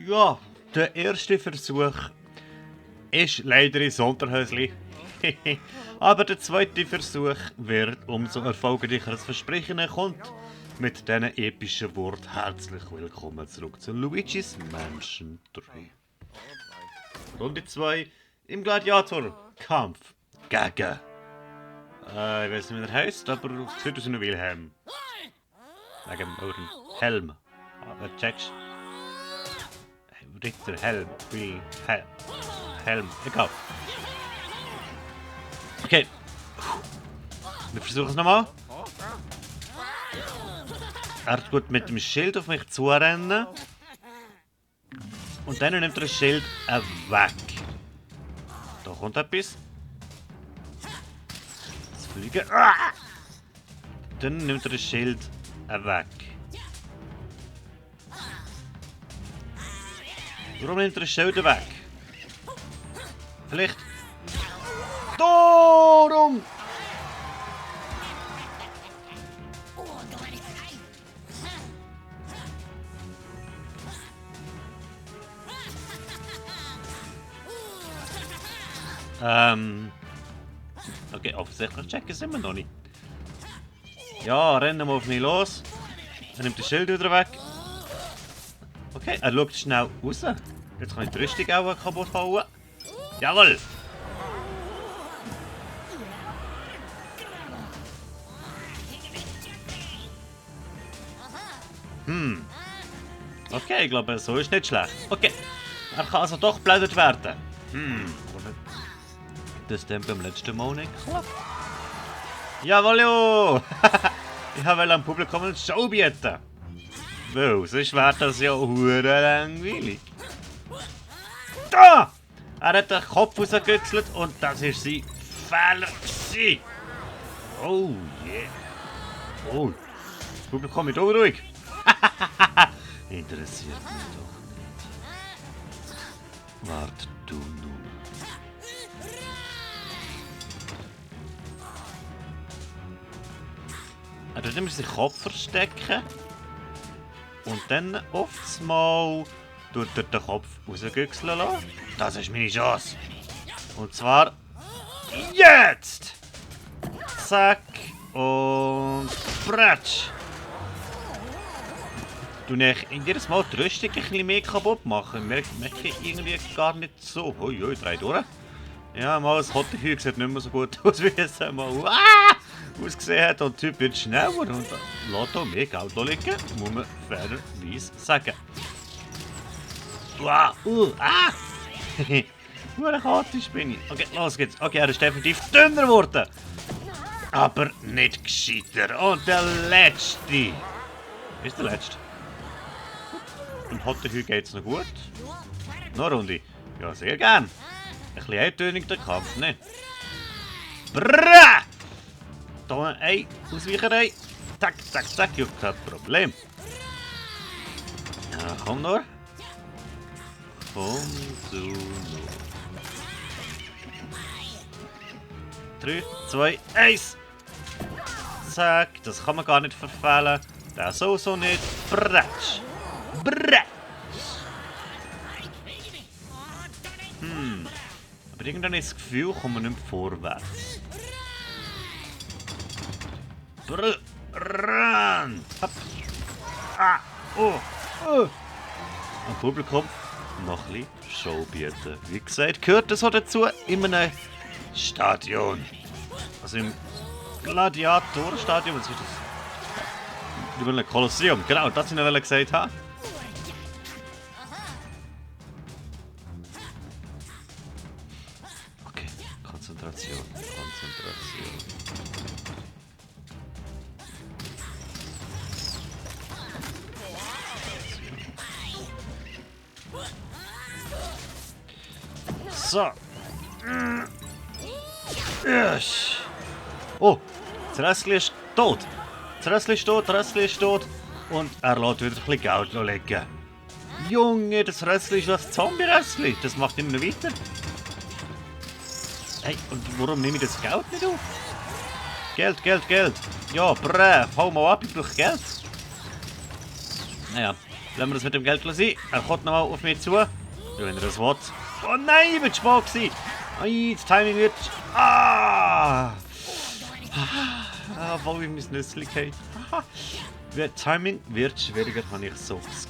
Ja, der erste Versuch ist leider ins Unterhösli. Aber der zweite Versuch wird umso erfolgreicher. Das Versprechen kommt mit diesen epischen Worten. Herzlich willkommen zurück zu Luigi's Mansion 3. Runde 2 im Gladiator-Kampf gegen... ich weiß nicht, wie er heißt, aber es sieht aus wie ein Wilhelm. Wegen eurem Helm. Aber checkst. Ritter, Helm, Helm, egal. Okay. Wir versuchen es nochmal. Er tut mit dem Schild auf mich zurennen. Und dann nimmt er das Schild weg. Da kommt etwas. Das Fliegen. Dann nimmt er das Schild weg. Warum nimmt er das Schild weg? Vielleicht... Darum! Okay, offensichtlich checken sind wir noch nicht. Ja, rennen wir auf mich los. Er nimmt das Schild wieder weg. Okay, er schaut schnell raus. Jetzt kann ich die Rüstung auch kaputt hauen. Jawohl! Okay, ich glaube, so ist nicht schlecht. Okay, er kann also doch geblättert werden. Das dann beim letzten Mal nicht geklappt. Jawohl! Ich wollte am Publikum eine Show bieten. Weil, sonst wäre das ja hure langweilig. Da! Er hat den Kopf rausgekützelt und das war sein Fehler. Oh yeah. Oh, das Publikum ist unruhig. Interessiert mich doch nicht. Wart du nur. Er tut immer seinen Kopf verstecken. Und dann oft mal tut er den Kopf rausgüchseln lassen. Das ist meine Chance. Und zwar jetzt! Zack und Bratsch! Du jedes Mal die Rüstung ein bisschen mehr kaputt machen. Merke ich irgendwie gar nicht so. Ui, drei durch. Ja, mal das Hottenhügel sieht nicht mehr so gut aus, wie es einmal ausgesehen hat. Und der Typ wird schneller und lässt auch mehr Geld liegen, muss man fairerweise sagen. Wow, Nur chaotisch bin ich. Okay, los geht's. Okay, er ist definitiv dünner geworden. Aber nicht gescheiter. Und der letzte. Ist der letzte? Im Hottenhügel geht's noch gut. Noch eine Runde. Ja, sehr gern. Ein bisschen eintönig der Kampf, ne? Brrrr! Da eine Ausweicherei. Zack, zack, zack. Ja, kein Problem. Ja, komm nur. Komm du nur. 3, 2, 1. Zack, das kann man gar nicht verfehlen. Das so nicht. Bratsch. Bratsch. Aber irgendwann ist das Gefühl, kommen wir nicht mehr vorwärts. Ran! Hopp. Am Publikum noch ein bisschen Show bieten. Wie gesagt, gehört das auch dazu in einem Stadion. Also im Gladiator-Stadion. Was ist das? Über ein Kolosseum. Genau, das wollte ich gesagt haben. Okay, Konzentration. So. Oh, das Rössli ist tot. Das Rössli ist tot, das Rössli ist tot. Und er lässt wieder ein bisschen Geld liegen. Junge, das Rössli ist das Zombie-Rössli. Das macht immer noch weiter. Hey, und warum nehme ich das Geld nicht auf? Geld, Geld, Geld. Ja, hau mal ab, ich brauche Geld. Naja, Lassen wir das mit dem Geld sein. Er kommt nochmal auf mich zu. Wenn er das will. Oh nein, ich bin schwach gewesen. Ai, das Timing wird... Ah! Obwohl ich mein Nüssli gehe. Das Timing wird schwieriger, habe ich so das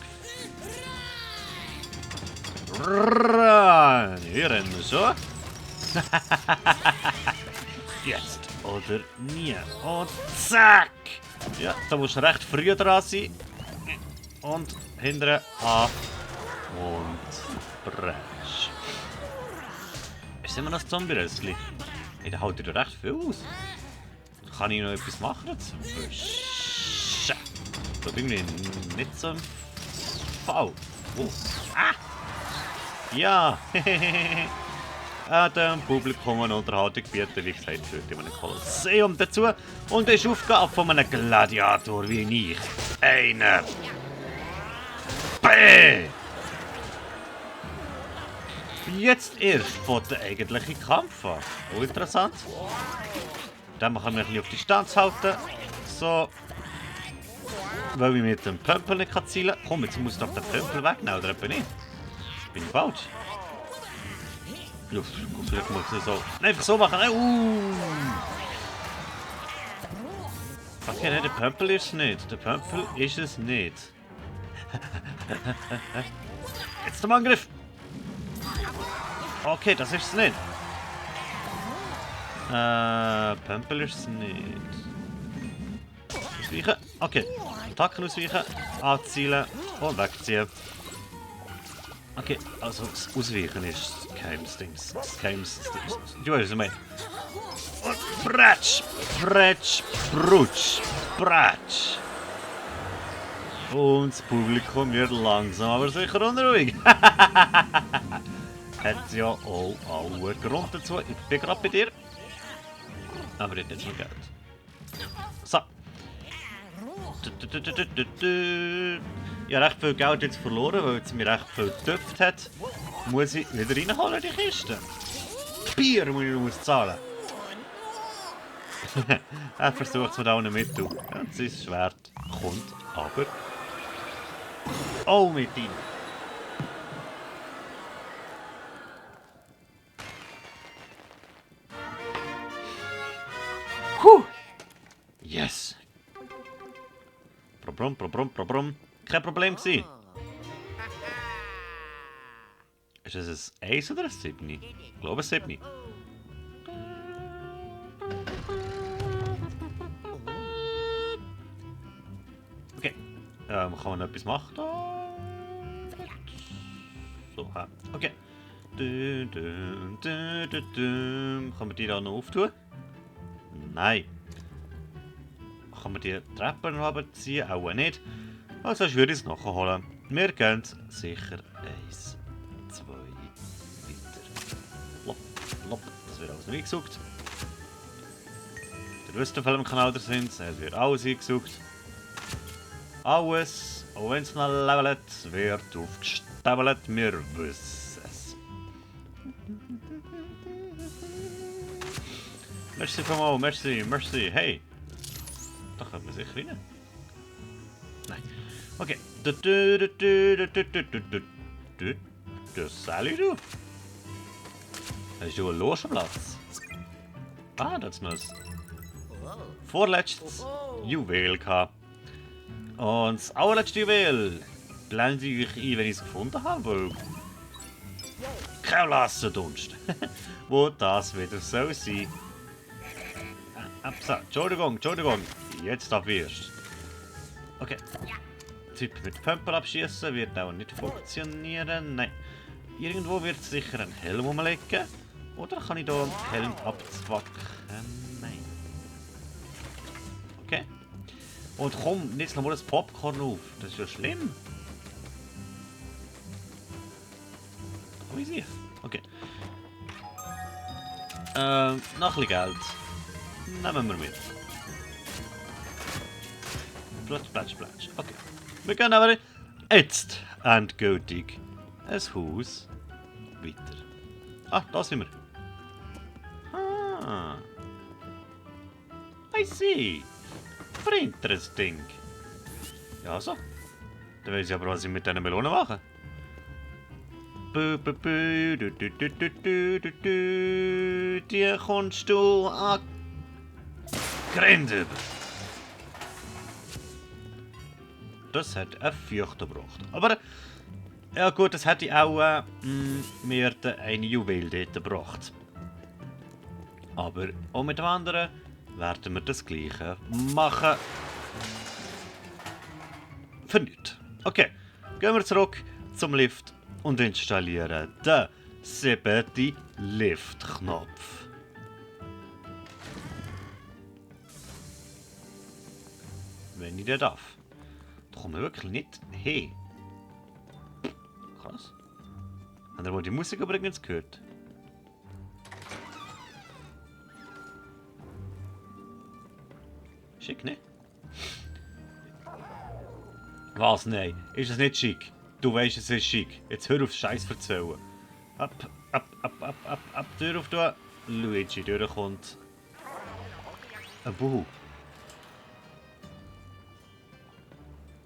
Gefühl. Wir rennen schon. Jetzt oder nie. Und zack! Ja, da musst du recht früh dran sein. Und hinterher an. Und bretsch. Ist immer noch das Zombie-Rössli? Hey, der haut dir recht viel aus. Kann ich noch etwas machen dazu? Da bin ich nicht so im Fall. Oh. Ah! Ja! Dem Publikum eine Unterhaltung bieten, wie gesagt, führt in einem Kolosseum dazu. Und das ist Aufgabe von einem Gladiator wie ich. Einer. Bäh! Jetzt erst fängt der eigentliche Kampf an. Oh, interessant. Dann kann man ein bisschen auf Distanz halten. So. Weil ich mit dem Pömpel nicht zielen kann. Komm, jetzt muss doch der Pömpel wegnehmen, oder etwa nicht? Bin ich falsch? Ja, vielleicht muss ich es so. Einfach so machen. Okay, nein, der Pömpel ist es nicht. Der Pömpel ist es nicht. Jetzt zum Angriff. Okay, das ist es nicht. Pömpel ist es nicht. Ausweichen. Okay. Attacken ausweichen. Anzielen. Und wegziehen. Okay, also das Ausweichen ist das Geheimdings. Das Geheimdings. Du weißt, was ich meine. Und Bratsch! Bratsch! Brutsch! Bratsch! Und das Publikum wird langsam aber sicher unruhig. Hat ja auch einen Grund dazu. Ich bin gerade bei dir. Aber ich habe nicht schon Geld. So. Ich habe recht viel Geld jetzt verloren, weil es mir recht viel getöpft hat. Muss ich wieder reinholen, die Kiste. Bier muss ich noch zahlen. Er versucht es mir auch nicht mit. Ja, sein Schwert kommt aber auch mit rein. Yes! Probrum. Kein Problem gewesen. Ist das ein 1 oder ein 7? Ich glaube ein 7. Okay. Kann man noch etwas machen? So, okay. Kann man die da noch auftun? Nein. Kann man die Treppe noch runterziehen? Auch nicht. Also würde ich es nachholen. Wir gehen sicher 1, 2 weiter. Lopp. Das wird alles noch eingesucht. Ihr wisst, auf welchem Kanal ihr sind. Es wird alles eingesucht. Alles, auch wenn es noch levelt, wird aufgestapelt. Wir wissen es. Merci vielmals, merci. Hey. Da kommt man sicher rein. Nein. Okay. Salut du. Hast du einen Logenplatz? Ah, das ist noch ein vorletztes Juwel gehabt. Und das allerletzte Juwel blende ich ein, wenn ich es gefunden habe. Kein Lassendunst. Wo das wieder soll sein. Entschuldigung. Jetzt darf ich erst. Okay. Typ mit Pömpel abschießen wird auch nicht funktionieren. Nein. Irgendwo wird sicher ein Helm umlegen. Oder kann ich hier einen Helm abzwacken? Nein. Okay. Und komm, jetzt noch mal das Popcorn auf. Das ist ja schlimm. Wie sie? Okay. Noch ein bisschen Geld. Nehmen wir mit. Platsch. Okay. Wir gehen aber jetzt endgültig ein Haus weiter. Ah, da sind wir. Ah. I see. Very interesting. Ja, so. Dann weiß ich aber, was ich mit diesen Melonen mache. Die kommst du an Grinde über. Das hat einen Fürchter gebracht. Aber, ja gut, das hätte auch mir eine Juwel dort gebracht. Aber auch mit dem anderen werden wir das Gleiche machen. Für nichts. Okay, gehen wir zurück zum Lift und installieren den 7. Liftknopf. Wenn ich den darf. Da kommen wir wirklich nicht hin. Krass. Habt ihr mal die Musik übrigens gehört? Schick, ne? Was? Nein. Ist es nicht schick? Du weißt, es ist schick. Jetzt hör auf Scheiß erzählen. Ab, Tür auf da. Luigi durchkommt. Ein Buhu.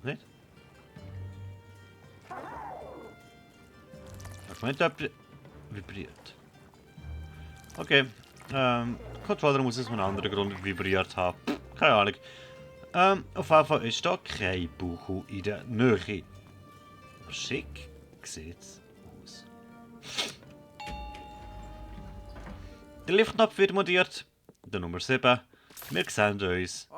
Nicht? Ich meine, da vibriert. Okay. Controller muss aus einem anderen Grund vibriert haben. Keine Ahnung. Auf jeden Fall ist da kein Buchu in der Nähe. Schick sieht's aus. Der Liftknopf wird montiert. Der Nummer 7. Wir sehen uns.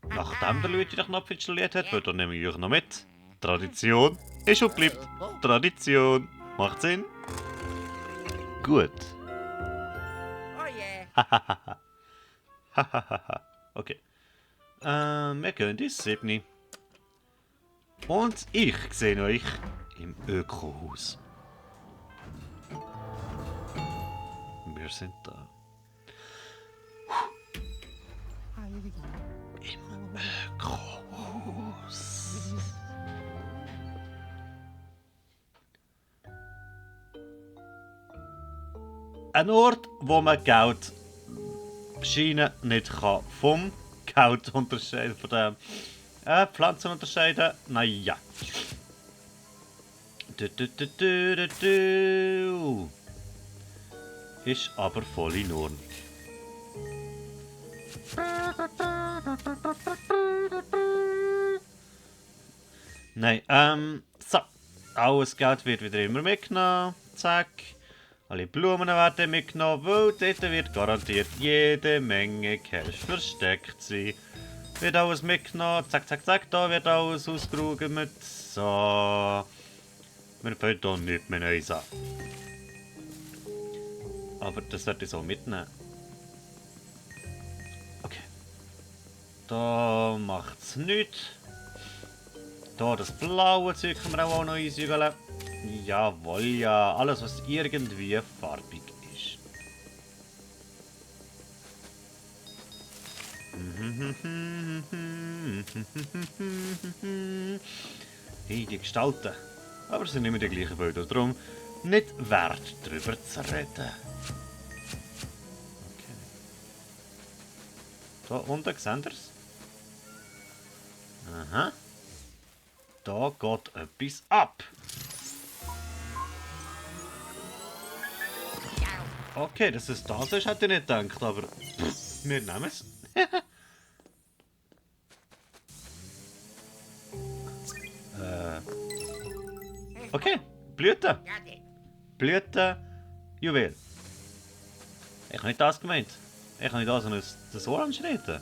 Nachdem der Luigi den Knopf installiert hat, wird er nämlich euch noch mit. Tradition ist und bleibt Tradition. Macht Sinn? Gut. Okay. Wir gehen ins 7. Und ich sehe euch im Ökohaus. Wir sind da. Im Ökohaus. Ein Ort, wo man Geld Schiene nicht kann vom Geld unterscheiden, von den Pflanzen unterscheiden. Naja. Ist aber voll in Ordnung. Nein, so. Alles Geld wird wieder immer mitgenommen. Zack. Alle Blumen werden mitgenommen, weil dort wird garantiert jede Menge Cash versteckt sein. Wird alles mitgenommen, zack, zack, zack, da wird alles ausgeräumt. So. Wir fangen hier nichts mehr Neues an. Aber das werde ich so mitnehmen. Okay. Da macht's nichts. Da das blaue Zeug können wir auch noch einsügeln. Jawohl, ja. Alles, was irgendwie farbig ist. Hey, die Gestalten. Aber es sind immer die gleichen Bilder. Darum nicht wert, darüber zu reden. Okay. Da unten, seht ihr es? Aha. Da geht etwas ab. Okay, dass es das ist, hätte ich nicht gedacht, aber wir nehmen es. Okay, Blüten. Blüten, Juwel. Ich habe nicht das gemeint. Ich habe nicht das Orange reden.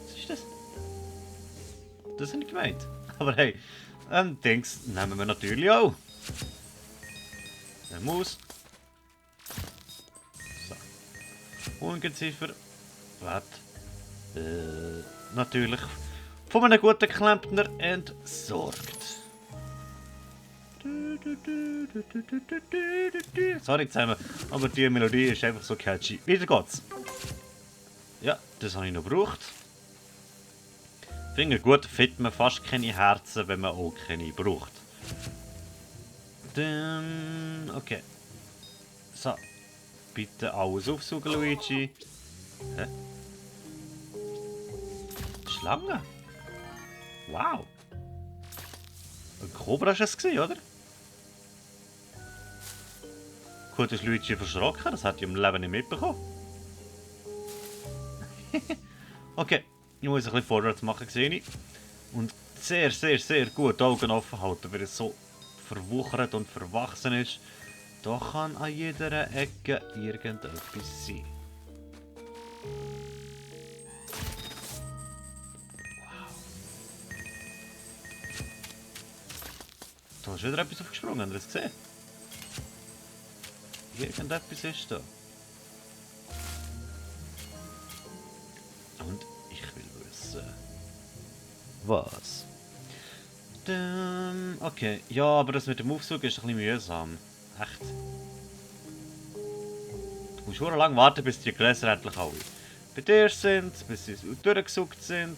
Was ist das? Das habe ich gemeint. Aber hey, Dings nehmen wir natürlich auch. Eine Maus. So. Ungeziefer. Was? Natürlich von einem guten Klempner entsorgt. Sorry zusammen, aber die Melodie ist einfach so catchy. Weiter geht's. Ja, das habe ich noch gebraucht. Finde gut, findet man fast keine Herzen, wenn man auch keine braucht. Okay. So. Bitte alles aufsuchen, Luigi. Hä? Schlange? Wow. Ein Cobra war es, oder? Gut, ist Luigi verschrocken, das hat ich im Leben nicht mitbekommen. Okay, ich muss ein bisschen vorwärts machen, sehe ich. Und sehr, sehr, sehr gut die Augen offen halten, weil es so verwuchert und verwachsen ist. Da kann an jeder Ecke irgendetwas sein. Wow. Da ist wieder etwas aufgesprungen, habt ihr das gesehen? Irgendetwas ist da. Und ich will wissen... Was? Okay, ja, aber das mit dem Aufzug ist ein bisschen mühsam. Echt. Du musst schon lange warten, bis die Gläser endlich alle bei dir sind, bis sie durchgesucht sind.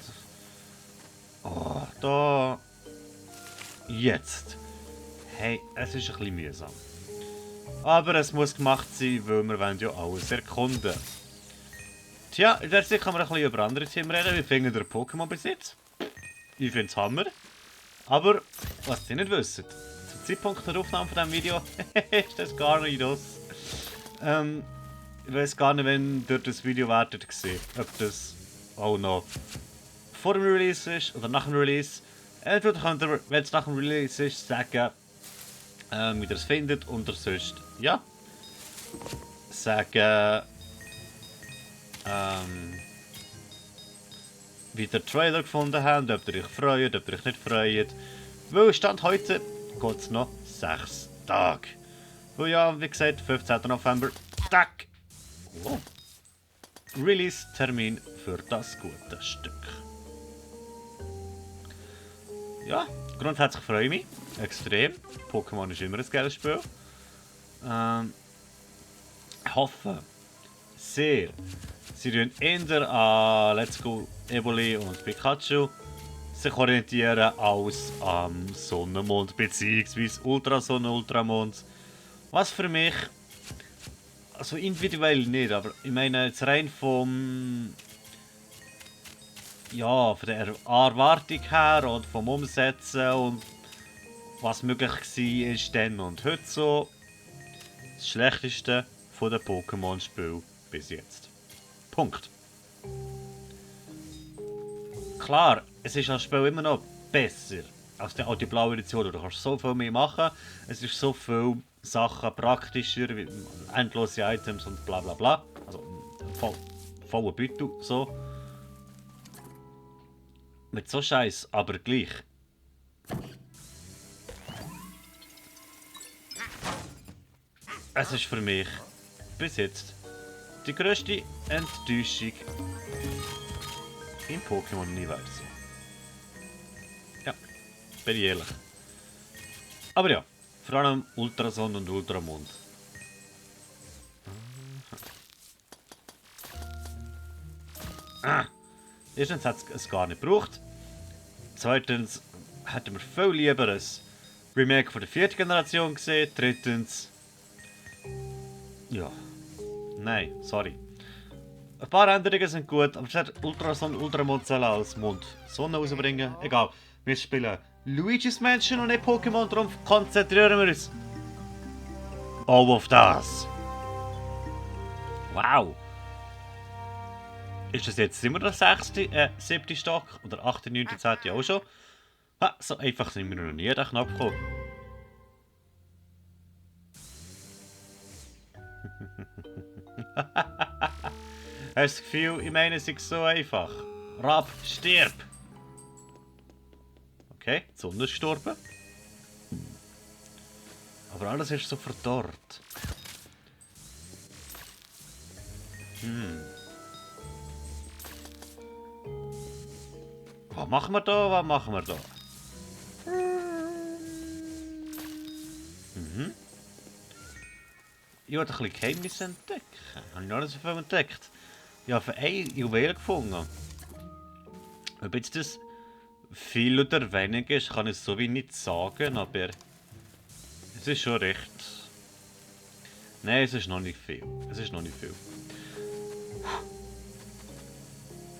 Oh, da... Jetzt. Hey, es ist ein bisschen mühsam. Aber es muss gemacht sein, weil wir wollen ja alles erkunden. Tja, in der Zeit kann man ein bisschen über andere Themen reden. Wie finden der Pokémon bis jetzt? Ich finde es Hammer. Aber, was Sie nicht wissen, zum Zeitpunkt der Aufnahme von diesem Video ist das gar nicht aus. Ich weiß gar nicht, wenn ihr das Video werdet gesehen, ob das auch noch vor dem Release ist oder nach dem Release. Entweder könnt ihr, wenn es nach dem Release ist, sagen, wie ihr es findet, oder sonst, ja, sagen, wie ihr den Trailer gefunden habt, ob ihr euch freut, ob ihr euch nicht freut. Weil Stand heute geht es noch 6 Tage. Weil ja, wie gesagt, 15. November, Tag. Oh. Release-Termin für das gute Stück. Ja, grundsätzlich freue ich mich extrem. Pokémon ist immer ein geiles Spiel. Ich hoffe sehr, sie tun eher an Let's Go Evoli und Pikachu sich orientieren als am Sonnenmond bzw. Ultrasonne, Ultramond. Was für mich, also individuell nicht, aber ich meine jetzt rein vom, ja, von der Erwartung her und vom Umsetzen und was möglich war ist dann und heute so, das schlechteste von den Pokémon-Spielen bis jetzt. Punkt. Klar, es ist als Spiel immer noch besser als die blaue Edition. Du kannst so viel mehr machen, es ist so viel Sachen praktischer, wie endlose Items und bla bla bla. Also voller Beutel, so. Mit so Scheiß, aber gleich. Es ist für mich bis jetzt die grösste Enttäuschung im Pokémon-Universum. Ja, bin ich ehrlich. Aber ja, vor allem Ultrasonne und Ultramond. Erstens hat es gar nicht gebraucht. Zweitens hätten wir viel lieber ein Remake von der 4. Generation gesehen. Drittens... Ja. Nein, sorry. Ein paar Änderungen sind gut, aber statt Ultrasonne und Ultramond sollen als Mond Sonne rausbringen. Egal, wir spielen Luigi's Mansion und nicht Pokémon, darum konzentrieren wir uns auch auf das. Wow. Ist das jetzt immer der 7. Stock oder 8., 9., 10. auch schon? Ha, so einfach sind wir noch nie den Knopf gekommen. Hast du das Gefühl, ich meine, es ist so einfach? Rab, stirb! Okay, die Sonne ist gestorben. Aber alles ist so verdorrt. Was machen wir da? Was machen wir da? Ich wollte ein bisschen Geheimnisse entdecken. Habe ich noch nicht so viel entdeckt. Ich habe ein Juwel gefunden. Ob jetzt das viel oder wenig ist, kann ich so wie nicht sagen, aber es ist schon recht. Nein, es ist noch nicht viel. Es ist noch nicht viel.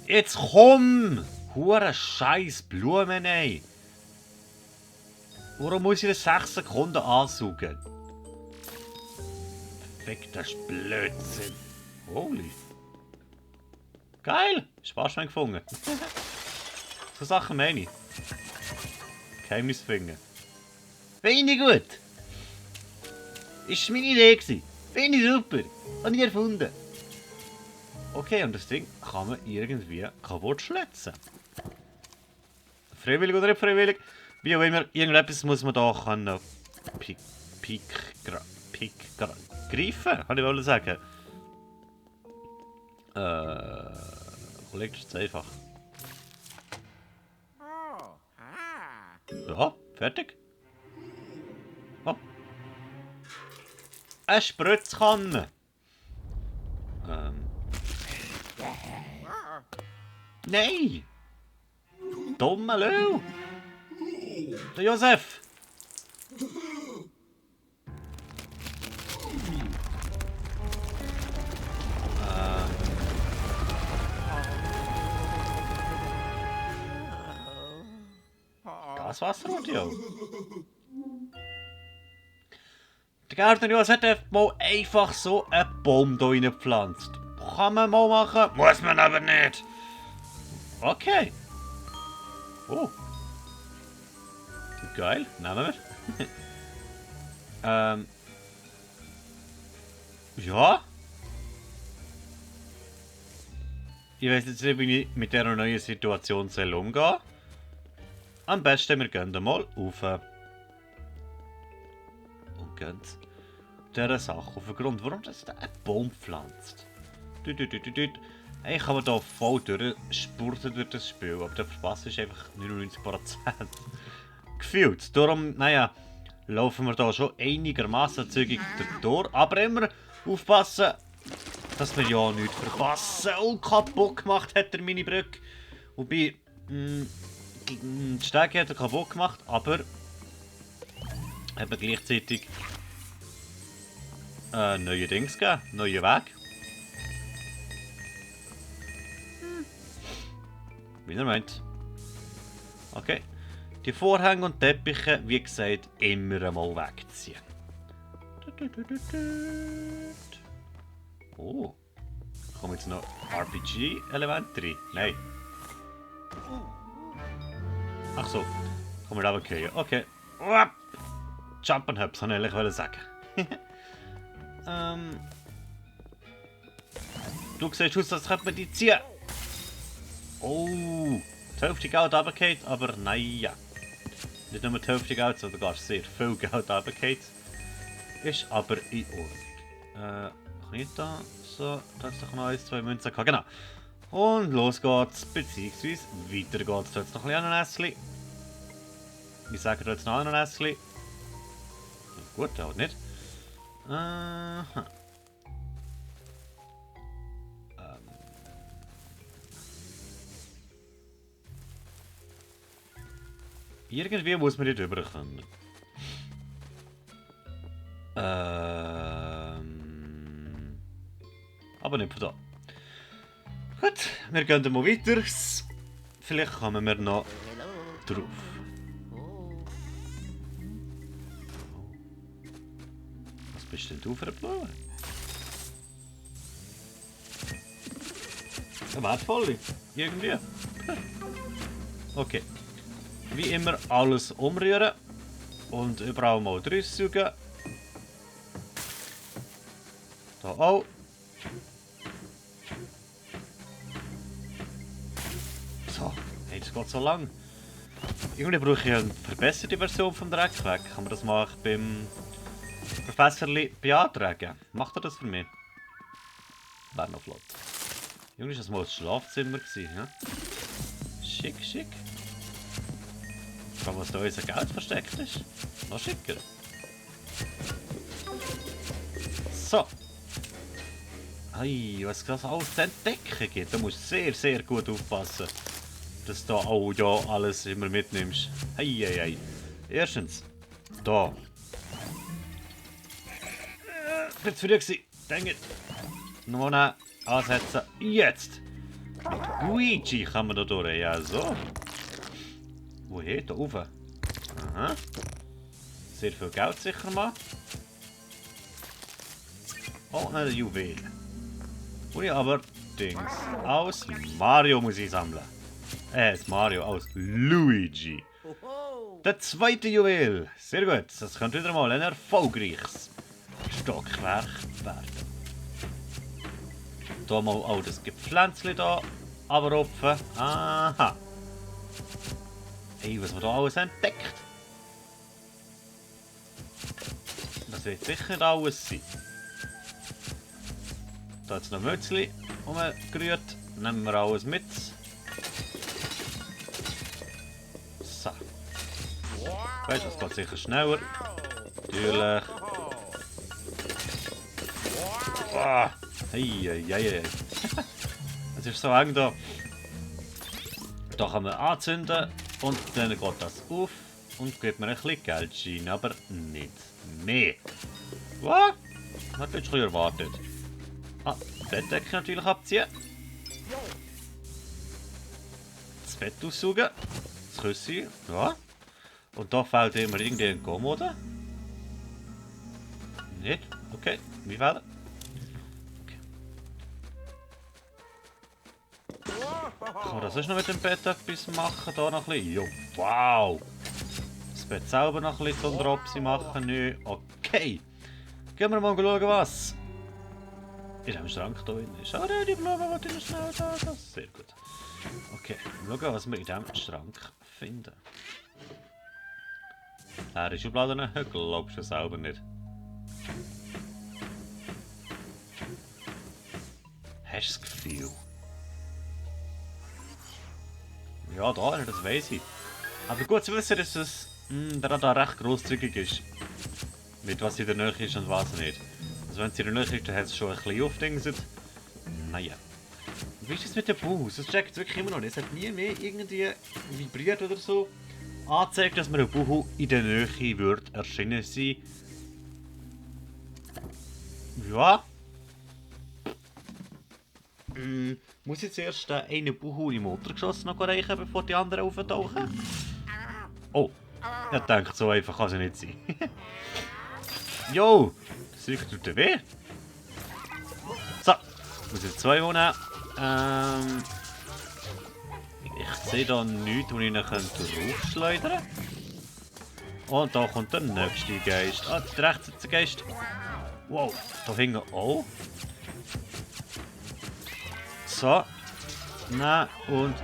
Jetzt komm! Hure Scheiß Blumen, ey! Warum muss ich das 6 Sekunden ansaugen? Perfekter Blödsinn. Holy. Geil! Sparschwein gefunden. So Sachen meine ich. Geheimnis finden. Finde ich gut. Ist meine Idee gewesen. Finde ich super. Habe ich erfunden. Okay, und das Ding kann man irgendwie kaputt schlitzen. Freiwillig oder nicht freiwillig? Wie auch immer, irgendetwas muss man da können greifen, kann ich wohl sagen. Kollege, das ist einfach. Ja, fertig. Oh. Eine Spritzkanne. Nein! Dummer Lou! Der Josef! Gaswasserradio. Der Gärtner Josef hat mal einfach so einen Baum hier reingepflanzt. Kann man mal machen, muss man aber nicht. Okay. Oh. Geil, nehmen wir. Ja. Ich weiß jetzt nicht, wie ich mit dieser neuen Situation umgehen soll. Am besten, wir gehen mal rauf. Und gehen dieser Sache auf den Grund, warum das da ein Baum pflanzt. Ich kann mir da voll durchspurten durch das Spiel, aber der verpasst ist einfach 99%. Gefühlt. Darum, naja, laufen wir da schon einigermaßen zügig durch. Aber immer aufpassen, dass wir ja nichts verpassen. Und kaputt gemacht hat er meine Brücke. Wobei, die Stege hat er kaputt gemacht, aber eben gleichzeitig neue Dings gegeben, neue Weg. Wie ihr meint. Okay. Die Vorhänge und Teppiche, wie gesagt, immer einmal wegziehen. Oh. Kommen jetzt noch RPG-Elemente rein? Nein. Ach so. Kommen wir runtergehen. Okay. Jump and Hubs, wollte ich ehrlich sagen. Du siehst aus, als könnte man die ziehen. Oh. Die Hälfte Geld runtergeht, aber naja. Nicht nur die Hälfte Geld, sondern gar sehr viel Geld runtergeht. Ist aber in Ordnung. Kann ich da so, da ist doch noch 1, 2 Münzen gehabt. Genau. Und los geht's, beziehungsweise weiter geht's. Da jetzt noch ein bisschen Ananäsli. Wie sagen wir jetzt noch Ananäsli? Gut, auch nicht. Irgendwie muss man nicht rüber können. Aber nicht von da. Gut, wir gehen mal weiter. Vielleicht kommen wir noch drauf. Was bist denn du für ein Blume? Eine wertvolle. Irgendwie. Okay. Wie immer alles umrühren. Und überall mal raussaugen. Da auch. So, hey, das geht so lang. Irgendwie brauche ich eine verbesserte Version vom Dreckweg. Kann man das mal beim Professor beantragen? Macht er das für mich? Wäre noch flott. Irgendwie war das mal das Schlafzimmer. Ja? Schick, schick. Schau, was da unser Geld versteckt ist. Noch schicker. So. Hey, was das alles zu entdecken gibt. Da musst du sehr, sehr gut aufpassen, dass du da auch ja alles immer mitnimmst. Hey, hey, hey. Erstens. Da. Bin zu früh gewesen. Denke. Nochmal ansetzen. Jetzt. Mit Luigi kann man da durch. Ja, so. Woher? Da oben. Aha. sehr viel Geld sicher mal. Oh, ein Juwel. Ui, aber Dings. Aus Mario muss ich sammeln. Mario aus Luigi. Der zweite Juwel. Sehr gut. Das könnte wieder mal ein erfolgreiches Stockwerk werden. Hier mal auch das Gepflänzchen da abrupfen. Aha. Ey, was man da alles entdeckt. Das wird sicher nicht alles sein. Da hat es noch Mützli umgerührt. Nehmen wir alles mit. So. Weißt du, das geht sicher schneller. Natürlich. Ah. Hey. Es ist so eng da. Da kann man anzünden und dann geht das auf und gibt mir ein bisschen Geld rein, aber nicht mehr. Was? Man hat jetzt erwartet. Ah, Bettdecke natürlich abziehen. Das Bett aussaugen. Das Küsschen. Ja. Und da fehlt immer irgendwie ein Kommode. Nicht? Okay. Wie viel? Kann man das sonst noch mit dem Bett etwas machen? Da noch ein bisschen? Jo, wow! Das Bett selber noch ein bisschen unter Opsi machen? Nö. Okay. Gehen wir mal schauen, was in diesem Schrank hier drin ist. Ah, die Blumen, die schnell da. Sehr gut. Okay, schauen, was wir in diesem Schrank finden. Leere Schubladen? Glaubst du selber nicht. Hast du das Gefühl? Ja, das weiss ich. Aber gut zu wissen, dass es da recht grosszügig ist. Mit was in der Nähe ist und was nicht. Also wenn es in der Nähe ist, dann hat es schon ein bisschen aufdingset. Naja. Wie ist es mit dem Bus? Das checkt es wirklich immer noch nicht. Es hat nie mehr irgendwie vibriert oder so. Angezeigt, dass mir ein Buhu in der Nähe wird erschienen sein. Ja. Muss ich zuerst einen Buhu im Motorgeschoss noch reichen, bevor die anderen auftauchen? Oh, ich denke, so einfach kann es nicht sein. Jo, das Zeug tut weh. So, muss ich 2 nehmen. Ich sehe da nichts, wo ich ihn draufschleudern kann. Und da kommt der nächste Geist. Ah, der rechts Geist. Wow, da hinten auch. So. Na und.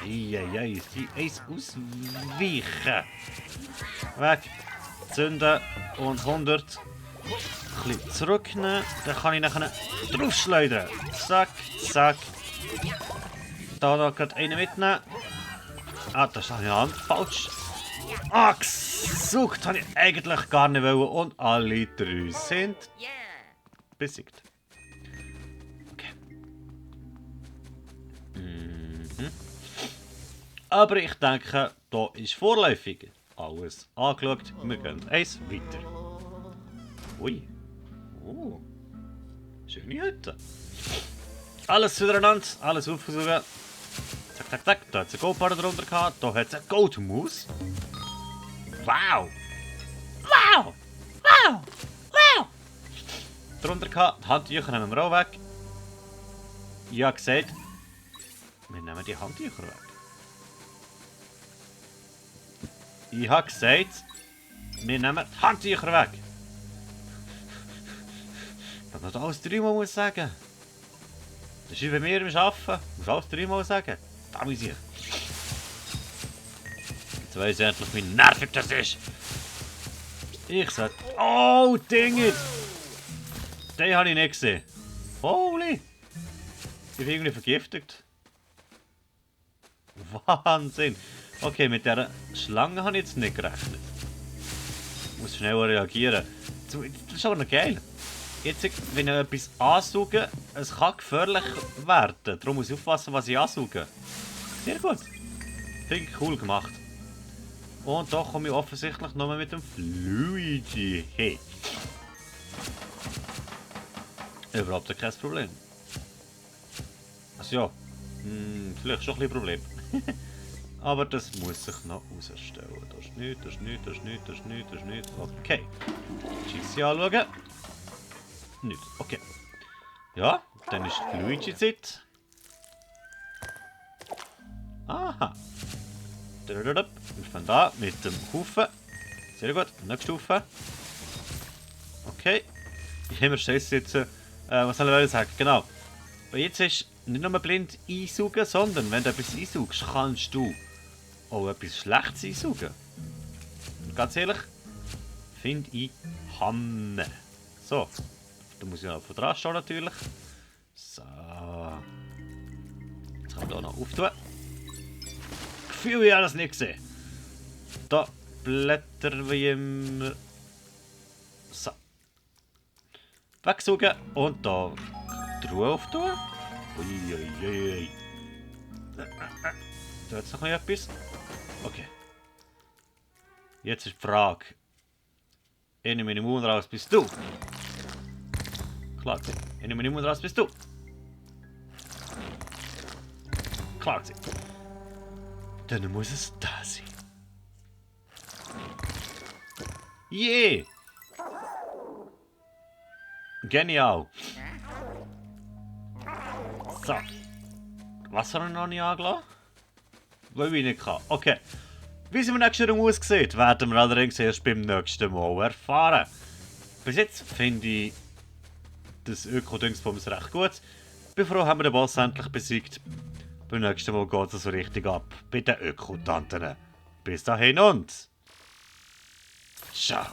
Eieiei, sie eins ausweichen. Weg. Zünden und 100. Ein bisschen zurücknehmen. Dann kann ich nachher draufschleudern. Zack, zack. Da gerade einen mitnehmen. Ah, das habe ich Hand falsch. Ah, gesucht habe ich eigentlich gar nicht wollen. Und alle 3 sind besiegt. Okay. Aber ich denke, da ist vorläufig alles angeschaut. Wir gehen eins weiter. Ui. Oh. Schöne Hütte. Alles zueinander, alles aufsuchen. Zack, zack, zack. Da hat es eine Goldbarre drunter gehabt. Da hat es eine Goldmaus. Wow. Wow. Wow. Wow. Drunter gehabt. Die Handtücher nehmen wir auch weg. Ich habe gesagt, wir nehmen die Handtücher weg. Ich habe gesagt, wir nehmen die Handtücher weg. Dass man das alles 3-mal muss sagen. Das ist wie bei mir im Arbeiten. Du musst alles 3-mal sagen. Da muss ich. Jetzt weiss ich endlich, wie nervig das ist. Ich sag, oh, Dinge! Den habe ich nicht gesehen. Holy! Ich bin irgendwie vergiftet. Wahnsinn! Okay, mit dieser Schlange habe ich jetzt nicht gerechnet. Ich muss schneller reagieren. Das ist aber noch geil. Jetzt, wenn ich etwas ansauge, es kann gefährlich werden. Darum muss ich aufpassen, was ich ansauge. Sehr gut. Finde ich cool gemacht. Und da komme ich offensichtlich nochmal mit dem Luigi. Hey. Überhaupt kein Problem. Also ja, vielleicht schon ein bisschen Problem. Aber das muss sich noch herausstellen. Das ist nichts, das ist nichts, das ist nichts, das ist nichts, das ist nichts. Okay. Schieße anschauen. Nichts. Okay. Ja, dann ist Luigi-Zeit. Aha. Wir fangen da mit dem Haufen. Sehr gut. Nächste Stufe. Okay. Ich habe mir Stress jetzt. Was soll ich sagen? Genau. Und jetzt ist nicht nur blind einsaugen, sondern wenn du etwas einsaugst, kannst du auch etwas Schlechtes einsaugen. Und ganz ehrlich, finde ich Hammer. So. Da muss ich noch von dran stehen natürlich. So. Jetzt kann man hier noch auftun. Gefühl, ich habe das nicht gesehen. Da blättern wir immer. So. Wegsaugen und da die Truhe auftun. Uiuiui. Da hat es noch etwas. Okay. Jetzt ist die Frage. Eine Minimum raus bist du. Klar, eine Minimum raus bist du. Klar, dann muss es da sein. Yeah! Genial! So. Wasser habe ich noch nicht angelassen? Weil ich nicht kann. Okay. Wie es im nächsten Raum aussieht, werden wir allerdings erst beim nächsten Mal erfahren. Bis jetzt finde ich das Öko-Dingsbums recht gut. Bevor haben wir den Boss endlich besiegt. Beim nächsten Mal geht es so richtig ab. Bei den Öko-Tanten. Bis dahin und ciao.